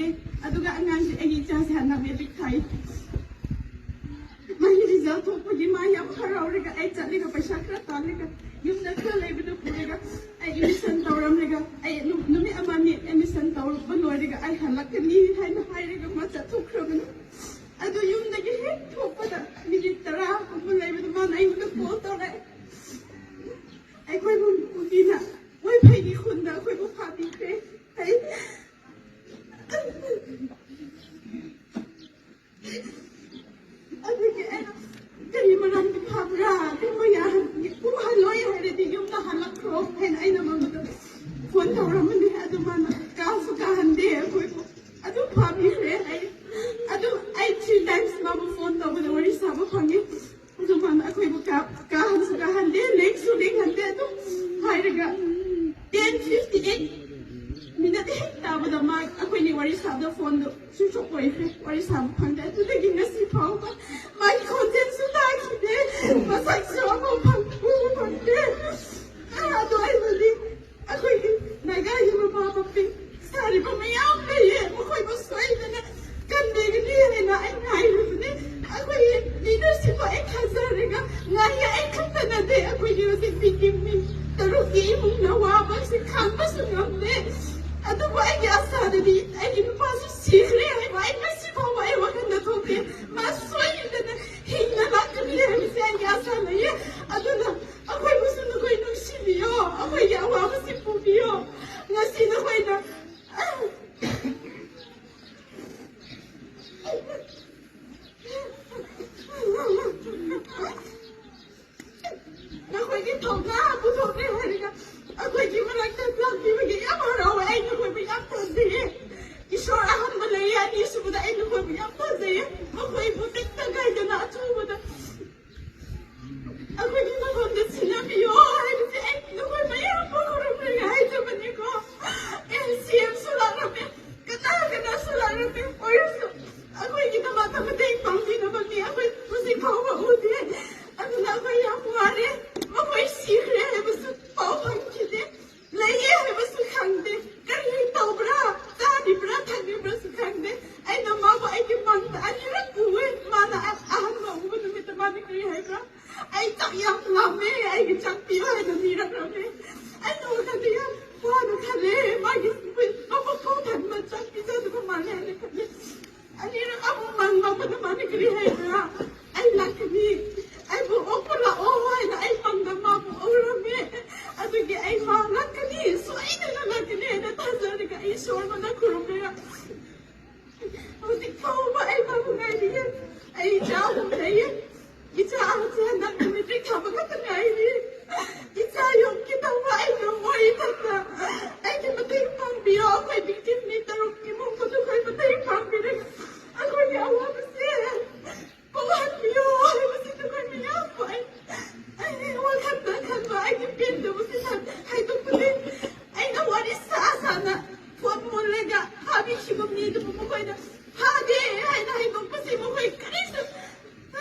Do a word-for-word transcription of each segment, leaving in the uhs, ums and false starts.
ꯑꯗꯨꯒ ꯑꯉꯥꯡꯁꯦ, ꯑꯩꯒꯤ ꯏꯆꯥꯁꯦ ꯍꯟꯗꯛ ꯃꯦꯇ꯭ꯔꯤꯛ ꯊꯥꯏ꯫ ꯃꯥꯒꯤ ꯔꯤꯖꯜ ꯊꯣꯛꯄꯒꯤ ꯃꯥ ꯌꯥꯝ ꯍꯔꯥꯎꯔꯒ ꯑꯩ ꯆꯠꯂꯒ ꯄꯩꯁꯥ ꯈꯔ ꯇꯥꯜꯂꯒ ꯌꯨꯝꯗ ꯈꯔ ꯂꯩꯕꯗꯨ ꯄꯨꯔꯒ ꯑꯩ ꯑꯦꯗꯃꯤꯁꯟ ꯇꯧꯔꯝꯂꯒ ꯑꯩ ꯅꯨ- ꯅꯨꯃꯤꯠ ꯑꯃꯅꯤ ꯑꯦꯗꯃꯤꯁꯟ ꯇꯧꯔꯨꯕ ꯂꯣꯏꯔꯒ ꯑꯩ ꯍꯜꯂꯛꯀꯅꯤ ꯍꯥꯏꯅ ꯍꯥꯏꯔꯒ ꯃꯥ ꯆꯠꯊꯣꯛꯈ꯭ꯔꯕꯅꯤ꯫ ꯑꯗꯨ ꯌꯨꯝꯗꯒꯤ ꯍꯦꯛ ꯊꯣꯛꯄꯗ ꯃꯤꯅꯤꯠ ꯇꯔꯥꯒꯨꯝꯕ ꯂꯩꯕꯗ ꯃꯥꯅ ꯑꯩꯉꯣꯟꯗ ꯀꯣꯜ ꯇꯧꯔꯛꯑꯦ꯫ ꯑꯩꯈꯣꯏꯕꯨ ꯀꯨꯀꯤꯅ ꯃꯣꯏ ꯐꯩꯒꯤ ꯈꯨꯟꯗ ꯑꯩꯈꯣꯏꯕꯨ ꯐꯥꯕꯤꯈ꯭ꯔꯦ꯫ ꯑꯩ ꯑꯗꯨꯒꯤ ꯑꯩꯅ ꯀꯔꯤ ꯃꯔꯝꯒꯤ ꯐꯥꯕ꯭ꯔꯥ? ꯀꯨꯝꯕ ꯌꯥꯍꯟ- ꯀꯨꯝꯍꯜꯂꯣꯏ ꯍꯥꯏꯔꯗꯤ ꯌꯨꯝꯗ ꯍꯜꯂꯛꯈ꯭ꯔꯣ ꯍꯥꯏꯅ ꯑꯩꯅ ꯃꯉꯣꯟꯗ ꯐꯣꯟ ꯇꯧꯔꯝꯕꯅꯤ꯫ ꯑꯗꯨ ꯃꯥꯅ ꯀꯥꯁꯨ ꯀꯥꯍꯟꯗꯦ ꯑꯩꯈꯣꯏꯕꯨ꯫ ꯑꯗꯨ ꯐꯥꯕꯤꯈ꯭ꯔꯦ꯫ ꯑꯩ ꯑꯗꯨ ꯑꯩ ꯊ꯭ꯔꯤ ꯇꯥꯏꯝꯁ ꯃꯥꯕꯨ ꯐꯣꯟ ꯇꯧꯕꯗ ꯋꯥꯔꯤ ꯁꯥꯕ ꯐꯪꯉꯤ꯫ ꯑꯗꯨ ꯃꯥꯅ ꯑꯩꯈꯣꯏꯕꯨ ꯀꯥ- ꯀꯥꯍꯟꯁꯨ ꯀꯥꯍꯟꯗꯦ, ꯂꯦꯡꯁꯨ ꯂꯦꯡꯍꯟꯗꯦ꯫ ꯑꯗꯨꯝ ꯍꯥꯏꯔꯒ ꯇꯦꯟ ꯐꯤꯐꯇꯤ ꯑꯩꯠ ꯃꯤꯅꯠ ꯍꯦꯛ ꯇꯥꯕꯗ ꯃꯥ ꯑꯩꯈꯣꯏꯅꯤ ꯋꯥꯔꯤ ꯁꯥꯕꯗ ꯐꯣꯟꯗꯣ ꯁ꯭ꯋꯤꯆ ꯑꯣꯐ ꯑꯣꯏꯈ꯭ꯔꯦ꯫ ꯋꯥꯔꯤ ꯁꯥꯕ ꯐꯪꯗꯦ꯫ ꯑꯗꯨꯗꯒꯤ ꯉꯁꯤ ꯐꯥꯎꯕ ꯃꯥꯒꯤ ꯈꯣꯟꯖꯦꯜꯁꯨ ꯇꯥꯈꯤꯗꯦ, ꯃꯁꯛꯁꯨ ꯑꯃꯐꯥꯎ ꯎꯕ ꯐꯪꯗꯦ꯫ ꯑꯗꯣ ꯑꯩꯅꯗꯤ ꯑꯩꯈꯣꯏꯒꯤ ꯅꯥꯒꯥꯒꯤ ꯃꯃꯥ ꯃꯄꯤ ꯁꯥꯔꯤꯕ ꯃꯌꯥꯝ ꯂꯩꯌꯦ, ꯃꯈꯣꯏꯕꯨ ꯁꯣꯏꯗꯅ ꯀꯟꯕꯤꯒꯅꯤ ꯍꯥꯏꯅ ꯑꯩ ꯉꯥꯏꯔꯤꯕꯅꯤ꯫ ꯑꯩꯈꯣꯏꯒꯤ ꯂꯤꯗꯔꯁꯤꯞꯄꯨ ꯑꯩ ꯊꯥꯖꯔꯒ ꯉꯥꯏꯌꯦ꯫ ꯑꯩ ꯈꯛꯇ ꯅꯠꯇꯦ, ꯑꯩꯈꯣꯏꯒꯤ ꯍꯧꯖꯤꯛ ꯃꯤꯒꯤ ꯃꯤ ꯇꯔꯨꯛꯀꯤ ꯏꯃꯨꯡꯅ ꯋꯥꯕꯁꯤ ꯈꯥꯡꯕꯁꯨ ꯉꯝꯗꯦ꯫ ꯑꯗꯨꯕꯨ ꯑꯩꯒꯤ ꯑꯁꯥꯗꯗꯤ ꯑꯩꯒꯤ ꯅꯨꯄꯥꯁꯨ ꯁꯤꯈ꯭ꯔꯦ ꯍꯥꯏꯕ ꯑꯩ ꯉꯁꯤ ꯐꯥꯎꯕ ꯑꯩ ꯋꯥꯈꯜꯗ ꯊꯣꯛꯇꯦ꯫ ꯃꯥ ꯁꯣꯏꯗꯅ ꯍꯤꯡꯅ ꯂꯥꯛꯀꯅꯤ ꯍꯥꯏꯕꯁꯦ ꯑꯩꯒꯤ ꯑꯁꯥ ꯂꯩꯌꯦ꯫ ꯑꯗꯨꯅ ꯑꯩꯈꯣꯏꯕꯨꯁꯨ ꯅꯈꯣꯏ ꯅꯨꯡꯁꯤꯕꯤꯌꯣ, ꯑꯩꯈꯣꯏꯒꯤ ꯑꯋꯥꯕꯁꯤ ꯄꯨꯕꯤꯌꯣ꯫ ꯉꯁꯤ ꯅꯈꯣꯏꯅ ꯅꯈꯣꯏꯒꯤ ꯊꯧꯅꯥ ꯄꯨꯊꯣꯛꯂꯦ ꯍꯥꯏꯔꯒ ꯑꯩꯈꯣꯏꯒꯤ ꯃꯔꯛꯇ ꯂꯥꯛꯄꯤꯕꯒꯤ ꯌꯥꯝ ꯍꯔꯥꯎꯋꯦ꯫ ꯑꯩ ꯅꯈꯣꯏꯕꯨ ꯌꯥꯝ ꯊꯥꯖꯩꯌꯦ꯫ ꯏꯁꯣꯔ ꯑꯍꯟꯕ ꯂꯩꯌꯦ, ꯑꯅꯤꯁꯨꯕꯗ ꯑꯩ ꯅꯈꯣꯏꯕꯨ ꯌꯥꯝ ꯊꯥꯖꯩꯌꯦ꯫ ꯃꯈꯣꯏꯕꯨ ꯇꯦꯛꯇ ꯀꯥꯏꯗꯅ ꯑꯊꯨꯕꯗ ꯑꯩꯈꯣꯏꯒꯤ ꯃꯐꯝꯗ ꯁꯤꯟꯅꯕꯤꯌꯣ ꯍꯥꯏꯕꯁꯦ ꯑꯩ ꯅꯈꯣꯏ ꯃꯌꯥꯝꯕꯨ ꯈꯨꯔꯨꯝꯂꯒ ꯍꯥꯏꯖꯕꯅꯤꯀꯣ꯫ ꯑꯦꯝ ꯁꯤ ꯑꯦꯝꯁꯨ ꯂꯥꯛꯂꯝꯃꯦ, ꯀꯅꯥ ꯀꯅꯥꯁꯨ ꯂꯥꯛꯂꯝꯃꯦ꯫ ꯑꯣꯏꯔꯁꯨ ꯑꯩꯈꯣꯏꯒꯤꯗꯃꯛꯇ ꯃꯇꯦꯡ ꯄꯥꯡꯕꯤꯅꯕ ꯃꯤ ꯑꯩꯈꯣꯏ ꯍꯧꯖꯤꯛ ꯐꯥꯎꯕ ꯎꯗꯦ꯫ ꯑꯗꯨꯅ ꯑꯩꯈꯣꯏ ꯌꯥꯝ ꯋꯥꯔꯦ꯫ ꯃꯈꯣꯏ ꯁꯤꯈ꯭ꯔꯦ ꯍꯥꯏꯕꯁꯨ ꯄꯥꯎ ꯐꯪꯈꯤꯗꯦ, ꯂꯩꯌꯦ ꯍꯥꯏꯕꯁꯨ ꯈꯪꯗꯦ꯫ ꯀꯔꯤ ꯇꯧꯕ꯭ꯔꯥ, ꯆꯥꯔꯤꯕ꯭ꯔꯥ, ꯊꯛꯂꯤꯕ꯭ꯔꯥ, ꯑꯩ ꯏꯁꯣꯔꯉꯣꯟꯗ ꯈꯨꯔꯨꯝꯂꯒ ꯍꯧꯖꯤꯛ ꯐꯥꯎꯕ ꯑꯩ ꯐꯕ ꯉꯥꯏꯔꯤꯌꯦ꯫ ꯑꯩ ꯏꯆꯥ ꯑꯍꯨꯝ ꯂꯩꯌꯦ꯫ ꯏꯆꯥ ꯑꯍꯟꯁꯦ ꯍꯟꯗꯛ ꯃꯦꯇ꯭ꯔꯤꯛ ꯊꯥꯕ ꯈꯛꯇ ꯉꯥꯏꯔꯤ꯫ ꯏꯆꯥ ꯌꯣꯛꯀꯦ ꯇꯧꯕ ꯑꯩ ꯉꯝꯃꯣꯏ ꯏꯊꯟꯇ꯫ ꯑꯩꯒꯤ ꯃꯇꯦꯡ ꯄꯥꯡꯕꯤꯌꯣ꯫ ꯑꯩꯈꯣꯏ ꯕꯤꯛꯇꯤꯝ ꯃꯤ ꯇꯔꯨꯛ ꯏꯃꯨꯡ ꯃꯅꯨꯡ ꯑꯩꯈꯣꯏ ꯃꯇꯦꯡ ꯄꯥꯡꯕꯤꯔꯒ ꯑꯩꯈꯣꯏꯒꯤ ꯑꯋꯥꯕꯁꯦ ꯀꯣꯛꯍꯟꯕꯤꯌꯣ ꯍꯥꯏꯕꯁꯤ ꯅꯈꯣꯏ ꯃꯌꯥꯝꯕꯨ ꯑꯩ ꯑꯩꯒꯤ ꯋꯥꯈꯜꯗ ꯈꯟꯕ ꯑꯩꯒꯤ ꯄꯦꯟꯗꯕꯁꯤ ꯍꯥꯏꯗꯣꯛꯄꯅꯤ꯫ ꯑꯩꯅ ꯋꯥꯔꯤ ꯁꯥ ꯁꯥꯅ ꯐꯣꯟ ꯃꯨꯜꯂꯒ ꯐꯥꯕꯤꯈꯤꯕ ꯃꯤꯗꯨꯕꯨ ꯃꯈꯣꯏꯅ ꯐꯥꯗꯦ ꯍꯥꯏꯅ ꯍꯥꯏꯗꯣꯛꯄꯁꯤ ꯃꯈꯣꯏ ꯀꯔꯤꯁꯨ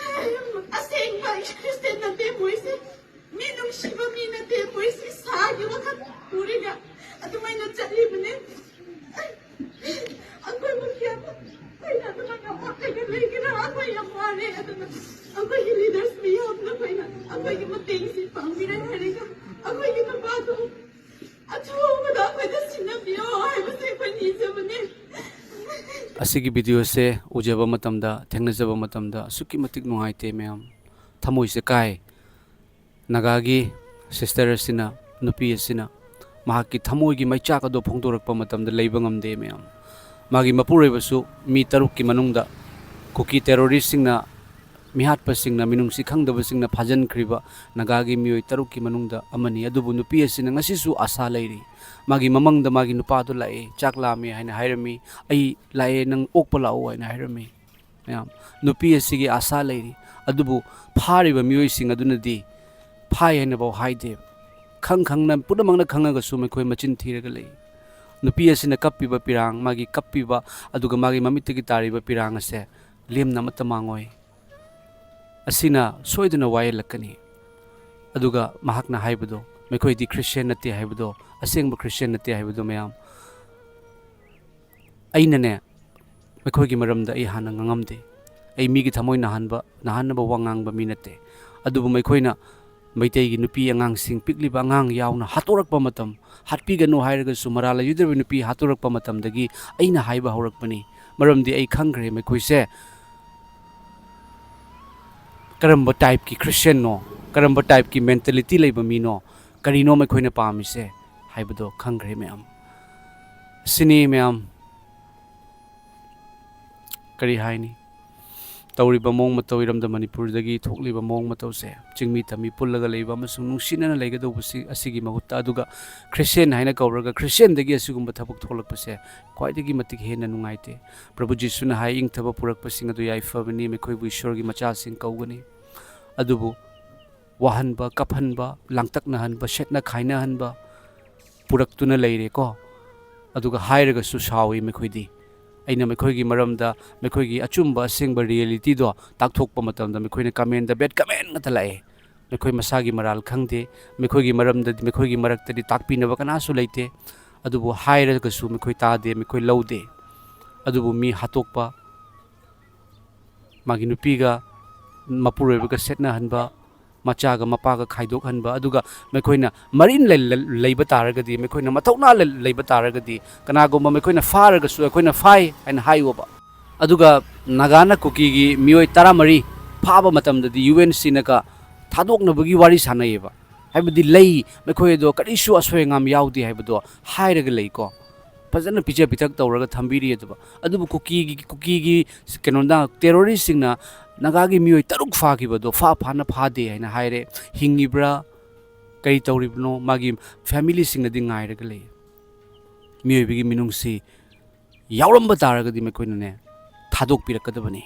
ꯑꯁꯦꯡꯕ ꯈ꯭ꯔꯤꯁꯇꯤꯌꯥꯟ ꯅꯠꯇꯦ ꯃꯣꯏꯁꯦ꯫ ꯃꯤ ꯅꯨꯡꯁꯤꯕ ꯃꯤ ꯅꯠꯇꯦ ꯃꯣꯏꯁꯤ ꯁꯥꯒꯤ ꯋꯥꯈꯜ ꯄꯨꯔꯒ ꯑꯗꯨꯃꯥꯏꯅ ꯆꯠꯂꯤꯕꯅꯦ꯫ ꯑꯩꯈꯣꯏꯕꯨ ꯀꯌꯥꯃꯨꯛ ꯑꯩꯈꯣꯏꯅ ꯑꯗꯨꯃꯥꯏꯅ ꯑꯣꯠꯂꯒ ꯂꯩꯒꯦꯔꯥ ꯑꯩꯈꯣꯏ ꯌꯥꯝ ꯋꯥꯔꯦ꯫ ꯑꯗꯨꯅ ꯑꯩꯈꯣꯏꯒꯤ ꯂꯤꯗꯔꯁ ꯃꯤꯌꯥꯝꯅ ꯑꯩꯈꯣꯏꯅ ꯑꯩꯈꯣꯏꯒꯤ ꯃꯇꯦꯡꯁꯤ ꯄꯥꯡꯕꯤꯔꯦ ꯍꯥꯏꯔꯒ ꯑꯩꯈꯣꯏꯒꯤ ꯅꯨꯄꯥꯗꯨ ꯑꯊꯨꯕꯗ ꯑꯩꯈꯣꯏꯗ ꯁꯤꯟꯅꯕꯤꯌꯣ ꯍꯥꯏꯕꯁꯦ ꯑꯩꯈꯣꯏ ꯅꯤꯖꯕꯅꯦ꯫ ꯑꯁꯤꯒꯤ ꯚꯤꯗꯤꯑꯣꯁꯦ ꯎꯖꯕ ꯃꯇꯝꯗ, ꯊꯦꯡꯅꯖꯕ ꯃꯇꯝꯗ ꯑꯁꯨꯛꯀꯤ ꯃꯇꯤꯛ ꯅꯨꯡꯉꯥꯏꯇꯦ ꯃꯌꯥꯝ꯫ ꯊꯃꯣꯏꯁꯦ ꯀꯥꯏ꯫ ꯅꯥꯒꯥꯒꯤ ꯁꯤꯁꯇꯔ ꯑꯁꯤꯅ, ꯅꯨꯄꯤ ꯑꯁꯤꯅ ꯃꯍꯥꯛꯀꯤ ꯊꯃꯣꯏꯒꯤ ꯃꯩꯆꯥꯛ ꯑꯗꯨ ꯐꯣꯡꯗꯣꯔꯛꯄ ꯃꯇꯝꯗ ꯂꯩꯕ ꯉꯝꯗꯦ ꯃꯌꯥꯝ꯫ ꯃꯥꯒꯤ ꯃꯄꯨꯔꯣꯏꯕꯁꯨ ꯃꯤ ꯇꯔꯨꯛꯀꯤ ꯃꯅꯨꯡꯗ ꯀꯨꯀꯤ ꯇꯦꯔꯣꯔꯤꯁꯁꯤꯡꯅ, ꯃꯤꯍꯥꯠꯄꯁꯤꯡꯅ, ꯃꯤꯅꯨꯡꯁꯤ ꯈꯪꯗꯕꯁꯤꯡꯅ ꯐꯥꯖꯤꯟꯈ꯭ꯔꯤꯕ ꯅꯥꯒꯥꯒꯤ ꯃꯤꯑꯣꯏ ꯇꯔꯨꯛꯀꯤ ꯃꯅꯨꯡꯗ ꯑꯃꯅꯤ꯫ ꯑꯗꯨꯕꯨ ꯅꯨꯄꯤ ꯑꯁꯤꯅ ꯉꯁꯤꯁꯨ ꯑꯥꯁꯥ ꯂꯩꯔꯤ꯫ ꯃꯥꯒꯤ ꯃꯃꯪꯗ ꯃꯥꯒꯤ ꯅꯨꯄꯥꯗꯨ ꯂꯥꯛꯑꯦ, ꯆꯥꯛ ꯂꯥꯝꯃꯦ ꯍꯥꯏꯅ ꯍꯥꯏꯔꯝꯃꯤ꯫ "ꯑꯩ ꯂꯥꯛꯑꯦ, ꯅꯪ ꯑꯣꯛꯄ ꯂꯥꯛꯑꯣ" ꯍꯥꯏꯅ ꯍꯥꯏꯔꯝꯃꯤ꯫ ꯃꯌꯥꯝ, ꯅꯨꯄꯤ ꯑꯁꯤꯒꯤ ꯑꯥꯁꯥ ꯂꯩꯔꯤ꯫ ꯑꯗꯨꯕꯨ ꯐꯥꯔꯤꯕ ꯃꯤꯑꯣꯏꯁꯤꯡ ꯑꯗꯨꯅꯗꯤ ꯐꯥꯏ ꯍꯥꯏꯅꯐꯥꯎ ꯍꯥꯏꯗꯦ꯫ ꯈꯪ ꯈꯪꯅ, ꯄꯨꯝꯅꯃꯛꯅ ꯈꯪꯉꯒꯁꯨ ꯃꯈꯣꯏ ꯃꯆꯤꯟ ꯊꯤꯔꯒ ꯂꯩ꯫ ꯅꯨꯄꯤ ꯑꯁꯤꯅ ꯀꯞꯄꯤꯕ ꯄꯤꯔꯥꯡ, ꯃꯥꯒꯤ ꯀꯞꯄꯤꯕ, ꯑꯗꯨꯒ ꯃꯥꯒꯤ ꯃꯃꯤꯠꯇꯒꯤ ꯇꯥꯔꯤꯕ ꯄꯤꯔꯥꯡ ꯑꯁꯦ ꯂꯦꯝꯅ ꯑꯃꯠꯇ ꯃꯥꯡꯉꯣꯏ꯫ ꯑꯁꯤꯅ ꯁꯣꯏꯗꯅ ꯋꯥꯌꯦꯜꯂꯛꯀꯅꯤ꯫ ꯑꯗꯨꯒ ꯃꯍꯥꯛꯅ ꯍꯥꯏꯕꯗꯣ, ꯃꯈꯣꯏꯗꯤ ꯈ꯭ꯔꯤꯁꯇꯤꯌꯥꯟ ꯅꯠꯇꯦ ꯍꯥꯏꯕꯗꯣ, ꯑꯁꯦꯡꯕ ꯈ꯭ꯔꯤꯁꯇꯤꯌꯥꯟ ꯅꯠꯇꯦ ꯍꯥꯏꯕꯗꯣ ꯃꯌꯥꯝ, ꯑꯩꯅꯅꯦ, ꯃꯈꯣꯏꯒꯤ ꯃꯔꯝꯗ ꯑꯩ ꯍꯥꯟꯅ ꯉꯥꯡꯉꯝꯗꯦ꯫ ꯑꯩ ꯃꯤꯒꯤ ꯊꯃꯣꯏ ꯅꯥꯍꯟꯕ, ꯅꯥꯍꯟꯅꯕ ꯋꯥ ꯉꯥꯡꯕ ꯃꯤ ꯅꯠꯇꯦ꯫ ꯑꯗꯨꯕꯨ ꯃꯈꯣꯏꯅ ꯃꯩꯇꯩꯒꯤ ꯅꯨꯄꯤ ꯑꯉꯥꯡꯁꯤꯡ, ꯄꯤꯛꯂꯤꯕ ꯑꯉꯥꯡ ꯌꯥꯎꯅ ꯍꯥꯠꯇꯣꯔꯛꯄ ꯃꯇꯝ, ꯍꯥꯠꯄꯤꯒꯅꯨ ꯍꯥꯏꯔꯒꯁꯨ ꯃꯔꯥꯜ ꯂꯩꯖꯗ꯭ꯔꯕ ꯅꯨꯄꯤ ꯍꯥꯠꯇꯣꯔꯛꯄ ꯃꯇꯝꯗꯒꯤ ꯑꯩꯅ ꯍꯥꯏꯕ ꯍꯧꯔꯛꯄꯅꯤ꯫ ꯃꯔꯝꯗꯤ ꯑꯩ ꯈꯪꯈ꯭ꯔꯦ ꯃꯈꯣꯏꯁꯦ ꯀꯔꯝꯕ ꯇꯥꯏꯞꯀꯤ ꯈ꯭ꯔꯤꯁꯇꯤꯌꯥꯟꯅꯣ, ꯀꯔꯝꯕ ꯇꯥꯏꯞꯀꯤ ꯃꯦꯟꯇꯦꯂꯤꯇꯤ ꯂꯩꯕ ꯃꯤꯅꯣ, ꯀꯔꯤꯅꯣ ꯃꯈꯣꯏꯅ ꯄꯥꯝꯃꯤꯁꯦ ꯍꯥꯏꯕꯗꯣ ꯈꯪꯈ꯭ꯔꯦ ꯃꯌꯥꯝ꯫ ꯁꯤꯅꯤ ꯃꯌꯥꯝ, ꯀꯔꯤ ꯍꯥꯏꯅꯤ? ꯇꯧꯔꯤꯕ ꯃꯑꯣꯡ ꯃꯇꯧ, ꯏꯔꯝꯗꯝ ꯃꯅꯤꯄꯨꯔꯗꯒꯤ ꯊꯣꯛꯂꯤꯕ ꯃꯑꯣꯡ ꯃꯇꯧꯁꯦ, ꯆꯤꯡꯃꯤ ꯇꯝꯃꯤ ꯄꯨꯜꯂꯒ ꯂꯩꯕ ꯑꯃꯁꯨꯡ ꯅꯨꯡꯁꯤꯅꯅ ꯂꯩꯒꯗꯧꯕꯁꯤ, ꯑꯁꯤꯒꯤ ꯃꯍꯨꯠꯇ, ꯑꯗꯨꯒ ꯈ꯭ꯔꯤꯁꯇꯤꯌꯥꯟ ꯍꯥꯏꯅ ꯀꯧꯔꯒ ꯈ꯭ꯔꯤꯁꯇꯤꯌꯥꯟꯗꯒꯤ ꯑꯁꯤꯒꯨꯝꯕ ꯊꯕꯛ ꯊꯣꯛꯂꯛꯄꯁꯦ ꯈ꯭ꯋꯥꯏꯗꯒꯤ ꯃꯇꯤꯛ ꯍꯦꯟꯅ ꯅꯨꯡꯉꯥꯏꯇꯦ꯫ ꯄ꯭ꯔꯚꯨ ꯖꯤꯁꯨꯅ ꯍꯥꯏ, "ꯏꯪꯊꯕ ꯄꯨꯔꯛꯄꯁꯤꯡ ꯑꯗꯨ ꯌꯥꯏꯐꯕꯅꯤ, ꯃꯈꯣꯏꯕꯨ ꯏꯁꯣꯔꯒꯤ ꯃꯆꯥꯁꯤꯡ ꯀꯧꯒꯅꯤ"꯫ ꯑꯗꯨꯕꯨ ꯋꯥꯍꯟꯕ, ꯀꯞꯍꯟꯕ, ꯂꯥꯡꯇꯛꯅꯍꯟꯕ, ꯁꯦꯠꯅ ꯈꯥꯏꯅꯍꯟꯕ ꯄꯨꯔꯛꯇꯨꯅ ꯂꯩꯔꯦꯀꯣ꯫ ꯑꯗꯨꯒ ꯍꯥꯏꯔꯒꯁꯨ ꯁꯥꯎꯏ ꯃꯈꯣꯏꯗꯤ꯫ ꯑꯩꯅ ꯃꯈꯣꯏꯒꯤ ꯃꯔꯝꯗ, ꯃꯈꯣꯏꯒꯤ ꯑꯆꯨꯝꯕ ꯑꯁꯦꯡꯕ ꯔꯤꯌꯦꯂꯤꯇꯤꯗꯣ ꯇꯥꯛꯊꯣꯛꯄ ꯃꯇꯝꯗ, ꯃꯈꯣꯏꯅ ꯀꯃꯦꯟꯗ ꯕꯦꯠ ꯀꯃꯦꯟ ꯉꯥꯛꯇ ꯂꯥꯛꯑꯦ꯫ ꯃꯈꯣꯏ ꯃꯁꯥꯒꯤ ꯃꯔꯥꯜ ꯈꯪꯗꯦ, ꯃꯈꯣꯏꯒꯤ ꯃꯔꯝꯗꯗꯤ, ꯃꯈꯣꯏꯒꯤ ꯃꯔꯛꯇꯗꯤ ꯇꯥꯛꯄꯤꯅꯕ ꯀꯅꯥꯁꯨ ꯂꯩꯇꯦ꯫ ꯑꯗꯨꯕꯨ ꯍꯥꯏꯔꯒꯁꯨ ꯃꯈꯣꯏ ꯇꯥꯗꯦ, ꯃꯈꯣꯏ ꯂꯧꯗꯦ꯫ ꯑꯗꯨꯕꯨ ꯃꯤ ꯍꯥꯠꯇꯣꯛꯄ, ꯃꯥꯒꯤ ꯅꯨꯄꯤꯒ ꯃꯄꯨꯔꯣꯏꯕꯒ ꯁꯦꯠꯅꯍꯟꯕ, ꯃꯆꯥꯒ ꯃꯄꯥꯒ ꯈꯥꯏꯗꯣꯛꯍꯟꯕ, ꯑꯗꯨꯒ ꯃꯈꯣꯏꯅ ꯃꯔꯤꯟ ꯂꯩ-, ꯂꯩ-, ꯂꯩꯕ ꯇꯥꯔꯒꯗꯤ, ꯃꯈꯣꯏꯅ ꯃꯊꯧꯅꯥ ꯂꯩ-, ꯂꯩꯕ ꯇꯥꯔꯒꯗꯤ, ꯀꯅꯥꯒꯨꯝꯕ ꯃꯈꯣꯏꯅ ꯐꯥꯔꯒꯁꯨ ꯑꯩꯈꯣꯏꯅ ꯐꯥꯏ ꯍꯥꯏꯅ ꯍꯥꯏꯌꯣꯕ꯫ ꯑꯗꯨꯒ ꯅꯥꯒꯥꯅ ꯀꯨꯀꯤꯒꯤ ꯃꯤꯑꯣꯏ ꯇꯔꯥꯃꯔꯤ ꯐꯥꯕ ꯃꯇꯝꯗꯗꯤ ꯌꯨ ꯑꯦꯟ ꯁꯤꯅꯒ ꯊꯥꯗꯣꯛꯅꯕꯒꯤ ꯋꯥꯔꯤ ꯁꯥꯟꯅꯩꯌꯦꯕ꯫ ꯍꯥꯏꯕꯗꯤ ꯂꯩ, ꯃꯈꯣꯏ ꯑꯗꯣ ꯀꯔꯤꯁꯨ ꯑꯁꯣꯏ ꯑꯉꯥꯝ ꯌꯥꯎꯗꯦ ꯍꯥꯏꯕꯗꯣ ꯍꯥꯏꯔꯒ ꯂꯩꯀꯣ꯫ ꯐꯖꯅ ꯄꯤꯖ ꯄꯤꯊꯛ ꯇꯧꯔꯒ ꯊꯝꯕꯤꯔꯤ ꯑꯗꯨꯕꯨ꯫ ꯑꯗꯨꯕꯨ ꯀꯨꯀꯤꯒꯤ, ꯀꯨꯀꯤꯒꯤ ꯀꯩꯅꯣꯗ, ꯇꯦꯔꯣꯔꯤꯁꯁꯤꯡꯅ ꯅꯥꯒꯥꯒꯤ ꯃꯤꯑꯣꯏ ꯇꯔꯨꯛ ꯐꯥꯈꯤꯕꯗꯣ ꯐꯥ ꯐꯥꯅ ꯐꯥꯗꯦ ꯍꯥꯏꯅ ꯍꯥꯏꯔꯦ꯫ ꯍꯤꯡꯉꯤꯕ꯭ꯔꯥ, ꯀꯔꯤ ꯇꯧꯔꯤꯕꯅꯣ, ꯃꯥꯒꯤ ꯐꯦꯃꯤꯂꯤꯁꯤꯡꯅꯗꯤ ꯉꯥꯏꯔꯒ ꯂꯩ꯫ ꯃꯤꯑꯣꯏꯕꯒꯤ ꯃꯤꯅꯨꯡꯁꯤ ꯌꯥꯎꯔꯝꯕ ꯇꯥꯔꯒꯗꯤ ꯃꯈꯣꯏꯅꯅꯦ ꯊꯥꯗꯣꯛꯄꯤꯔꯛꯀꯗꯕꯅꯤ꯫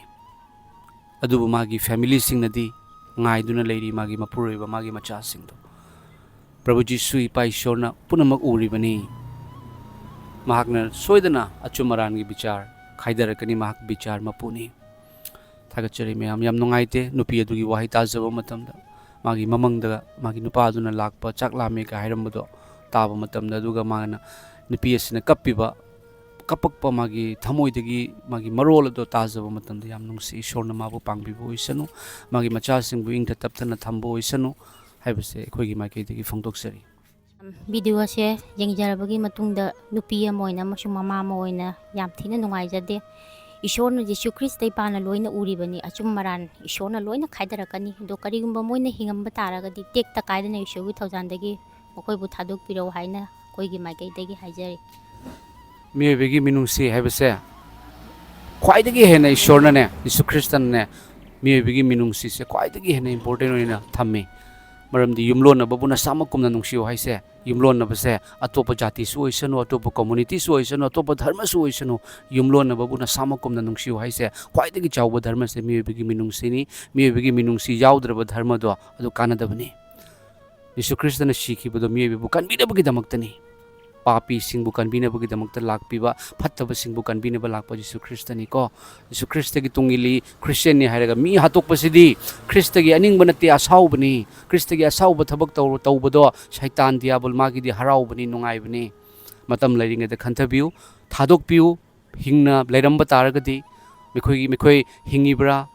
ꯑꯗꯨꯕꯨ ꯃꯥꯒꯤ ꯐꯦꯃꯤꯂꯤꯁꯤꯡꯅꯗꯤ ꯉꯥꯏꯗꯨꯅ ꯂꯩꯔꯤ, ꯃꯥꯒꯤ ꯃꯄꯨꯔꯣꯏꯕ, ꯃꯥꯒꯤ ꯃꯆꯥꯁꯤꯡꯗꯣ꯫ ꯄ꯭ꯔꯚꯨ ꯖꯤꯁꯨ ꯏꯄꯥ ꯏꯁꯣꯔꯅ ꯄꯨꯝꯅꯃꯛ ꯎꯔꯤꯕꯅꯤ꯫ ꯃꯍꯥꯛꯅ ꯁꯣꯏꯗꯅ ꯑꯆꯨꯝ ꯑꯔꯥꯟꯒꯤ ꯕꯤꯆꯥꯔ ꯈꯥꯏꯗꯔꯛꯀꯅꯤ, ꯃꯍꯥꯛ ꯕꯤꯆꯥꯔ ꯃꯄꯨꯅꯤ꯫ ꯊꯥꯒꯠꯆꯔꯤ ꯃꯌꯥꯝ꯫ ꯌꯥꯝ ꯅꯨꯡꯉꯥꯏꯇꯦ ꯅꯨꯄꯤ ꯑꯗꯨꯒꯤ ꯋꯥꯍꯩ ꯇꯥꯖꯕ ꯃꯇꯝꯗ꯫ ꯃꯥꯒꯤ ꯃꯃꯪꯗ ꯃꯥꯒꯤ ꯅꯨꯄꯥꯗꯨꯅ ꯂꯥꯛꯄ, "ꯆꯥꯛ ꯂꯥꯝꯃꯦ" ꯀ ꯍꯥꯏꯔꯝꯕꯗꯣ ꯇꯥꯕ ꯃꯇꯝꯗ, ꯑꯗꯨꯒ ꯃꯥꯅ, ꯅꯨꯄꯤ ꯑꯁꯤꯅ ꯀꯞꯄꯤꯕ, ꯀꯞꯄꯛꯄ ꯃꯥꯒꯤ ꯊꯃꯣꯏꯗꯒꯤ ꯃꯥꯒꯤ ꯃꯔꯣꯜ ꯑꯗꯣ ꯇꯥꯖꯕ ꯃꯇꯝꯗ ꯌꯥꯝ ꯅꯨꯡꯁꯤ꯫ ꯏꯁꯣꯔꯅ ꯃꯥꯕꯨ ꯄꯥꯡꯕꯤꯕ ꯑꯣꯏꯁꯅꯨ, ꯃꯥꯒꯤ ꯃꯆꯥꯁꯤꯡꯕꯨ ꯏꯪꯊ ꯇꯞꯊꯅ ꯊꯝꯕ ꯑꯣꯏꯁꯅꯨ ꯍꯥꯏꯕꯁꯦ ꯑꯩꯈꯣꯏꯒꯤ ꯃꯥꯏꯀꯩꯗꯒꯤ ꯐꯣꯡꯗꯣꯛꯆꯔꯤ꯫ ꯚꯤꯗꯤꯑꯣꯁꯦ ꯌꯦꯡꯖꯔꯕꯒꯤ ꯃꯇꯨꯡꯗ ꯅꯨꯄꯤ ꯑꯃ ꯑꯣꯏꯅ ꯑꯃꯁꯨꯡ ꯃꯃꯥ ꯑꯃ ꯑꯣꯏꯅ ꯌꯥꯝ ꯊꯤꯅ ꯅꯨꯡꯉꯥꯏꯖꯗꯦ꯫ ꯏꯁꯣꯔꯅ ꯖꯤꯁꯨ ꯈ꯭ꯔꯤꯁꯇ ꯏꯄꯥꯅ ꯂꯣꯏꯅ ꯎꯔꯤꯕꯅꯤ, ꯑꯆꯨꯝ ꯑꯔꯥꯟ ꯏꯁꯣꯔꯅ ꯂꯣꯏꯅ ꯈꯥꯏꯗꯔꯛꯀꯅꯤ꯫ ꯑꯗꯣ ꯀꯔꯤꯒꯨꯝꯕ ꯃꯣꯏꯅ ꯍꯤꯡꯉꯝꯕ ꯇꯥꯔꯒꯗꯤ ꯇꯦꯛꯇ ꯀꯥꯏꯗꯅ ꯏꯁꯣꯔꯒꯤ ꯊꯧꯖꯥꯟꯗꯒꯤ ꯃꯈꯣꯏꯕꯨ ꯊꯥꯗꯣꯛꯄꯤꯔꯛꯎ ꯍꯥꯏꯅ ꯑꯩꯈꯣꯏꯒꯤ ꯃꯥꯏꯀꯩꯗꯒꯤ ꯍꯥꯏꯖꯔꯤ꯫ ꯃꯤꯑꯣꯏꯕꯒꯤ ꯃꯤꯅꯨꯡꯁꯤ ꯍꯥꯏꯕꯁꯦ ꯈ꯭ꯋꯥꯏꯗꯒꯤ ꯍꯦꯟꯅ ꯏꯁꯣꯔꯅꯅꯦ, ꯖꯤꯁꯨ ꯈ꯭ꯔꯤꯁꯇꯅꯅꯦ ꯃꯤꯑꯣꯏꯕꯒꯤ ꯃꯤꯅꯨꯡꯁꯤꯁꯦ ꯈ꯭ꯋꯥꯏꯗꯒꯤ ꯍꯦꯟꯅ ꯏꯝꯄꯣꯔꯇꯦꯟ ꯑꯣꯏꯅ ꯊꯝꯃꯤ꯫ ꯃꯔꯝꯗꯤ ꯌꯨꯝꯂꯣꯟꯅꯕꯕꯨ ꯅꯁꯥꯃꯛ ꯀꯨꯝꯅ ꯅꯨꯡꯁꯤꯌꯨ ꯍꯥꯏꯁꯦ, ꯌꯨꯝꯂꯣꯟꯅꯕꯁꯦ ꯑꯇꯣꯞꯄ ꯖꯥꯇꯤꯁꯨ ꯑꯣꯏꯁꯅꯨ, ꯑꯇꯣꯞꯄ ꯀꯝꯃꯨꯅꯤꯇꯤꯁꯨ ꯑꯣꯏꯁꯅꯨ, ꯑꯇꯣꯞꯄ ꯙꯔꯃꯁꯨ ꯑꯣꯏꯁꯅꯨ, ꯌꯨꯝꯂꯣꯟꯅꯕꯕꯨ ꯅꯁꯥꯃꯛ ꯀꯨꯝꯅ ꯅꯨꯡꯁꯤꯌꯨ ꯍꯥꯏꯁꯦ ꯈ꯭ꯋꯥꯏꯗꯒꯤ ꯆꯥꯎꯕ ꯙꯔꯃꯁꯦ ꯃꯤꯑꯣꯏꯕꯒꯤ ꯃꯤꯅꯨꯡꯁꯤꯅꯤ꯫ ꯃꯤꯑꯣꯏꯕꯒꯤ ꯃꯤꯅꯨꯡꯁꯤ ꯌꯥꯎꯗ꯭ꯔꯕ ꯙꯔꯃꯗꯣ ꯑꯗꯨ ꯀꯥꯟꯅꯗꯕꯅꯤ꯫ ꯖꯤꯁꯨ ꯈ꯭ꯔꯤꯁꯇꯅ ꯁꯤꯈꯤꯕꯗꯣ ꯃꯤꯑꯣꯏꯕꯕꯨ ꯀꯟꯕꯤꯅꯕꯒꯤꯗꯃꯛꯇꯅꯤ꯫ ꯄꯥꯄꯤꯁꯤꯡꯕꯨ ꯀꯟꯕꯤꯅꯕꯒꯤꯗꯃꯛꯇ ꯂꯥꯛꯄꯤꯕ, ꯐꯠꯇꯕꯁꯤꯡꯕꯨ ꯀꯟꯕꯤꯅꯕ ꯂꯥꯛꯄ ꯖꯤꯁꯨ ꯈ꯭ꯔꯤꯁꯇꯅꯤꯀꯣ꯫ ꯖꯤꯁꯨ ꯈ꯭ꯔꯤꯁꯇꯒꯤ ꯇꯨꯡ ꯏꯜꯂꯤ, ꯈ꯭ꯔꯤꯁꯇꯤꯌꯟꯅꯤ ꯍꯥꯏꯔꯒ ꯃꯤ ꯍꯥꯠꯇꯣꯛꯄꯁꯤꯗꯤ ꯈ꯭ꯔꯤꯁꯇꯒꯤ ꯑꯅꯤꯡꯕ ꯅꯠꯇꯦ, ꯑꯁꯥꯎꯕꯅꯤ꯫ ꯈ꯭ꯔꯤꯁꯇꯒꯤ ꯑꯁꯥꯎꯕ ꯊꯕꯛ ꯇꯧ-, ꯇꯧꯕꯗꯣ ꯁꯩꯇꯥꯟ ꯗꯤꯌꯥꯕꯣꯜ ꯃꯥꯒꯤꯗꯤ ꯍꯔꯥꯎꯕꯅꯤ, ꯅꯨꯡꯉꯥꯏꯕꯅꯤ꯫ ꯃꯇꯝ ꯂꯩꯔꯤꯉꯩꯗ ꯈꯟꯊꯕꯤꯌꯨ, ꯊꯥꯗꯣꯛꯄꯤꯌꯨ꯫ ꯍꯤꯡꯅ ꯂꯩꯔꯝꯕ ꯇꯥꯔꯒꯗꯤ ꯃꯈꯣꯏꯒꯤ, ꯃꯈꯣꯏ ꯍꯤꯡꯉꯤꯕ꯭ꯔꯥ,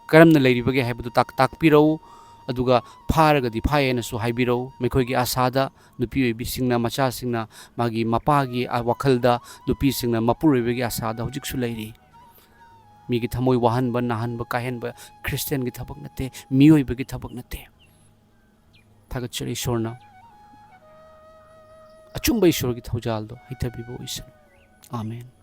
ꯀꯔꯝꯅ ꯂꯩꯔꯤꯕꯒꯦ ꯍꯥꯏꯕꯗꯨ ꯇꯥꯛ-, ꯇꯥꯛꯄꯤꯔꯛꯎ꯫ ꯑꯗꯨꯒ ꯐꯥꯔꯒꯗꯤ ꯐꯥꯏ ꯍꯥꯏꯅꯁꯨ ꯍꯥꯏꯕꯤꯔꯛꯎ꯫ ꯃꯈꯣꯏꯒꯤ ꯑꯁꯥꯗ ꯅꯨꯄꯤ ꯑꯣꯏꯕꯤꯁꯤꯡꯅ, ꯃꯆꯥꯁꯤꯡꯅ, ꯃꯥꯒꯤ ꯃꯄꯥꯒꯤ, ꯑ, ꯋꯥꯈꯜꯗ ꯅꯨꯄꯤꯁꯤꯡꯅ ꯃꯄꯨꯔꯣꯏꯕꯒꯤ ꯑꯁꯥꯗ ꯍꯧꯖꯤꯛꯁꯨ ꯂꯩꯔꯤ꯫ ꯃꯤꯒꯤ ꯊꯃꯣꯏ ꯋꯥꯍꯟꯕ, ꯅꯥꯍꯟꯕ, ꯀꯥꯏꯍꯟꯕ ꯈ꯭ꯔꯤꯁꯇꯤꯌꯟꯒꯤ ꯊꯕꯛ ꯅꯠꯇꯦ, ꯃꯤꯑꯣꯏꯕꯒꯤ ꯊꯕꯛ ꯅꯠꯇꯦ꯫ ꯊꯥꯒꯠꯆꯔꯤ ꯏꯁꯣꯔꯅ꯫ ꯑꯆꯨꯝꯕ ꯏꯁꯣꯔꯒꯤ ꯊꯧꯖꯥꯜꯗꯣ ꯍꯩꯊꯕꯤꯕ ꯑꯣꯏꯁꯅꯨ꯫ ꯑꯥꯃꯦꯟ꯫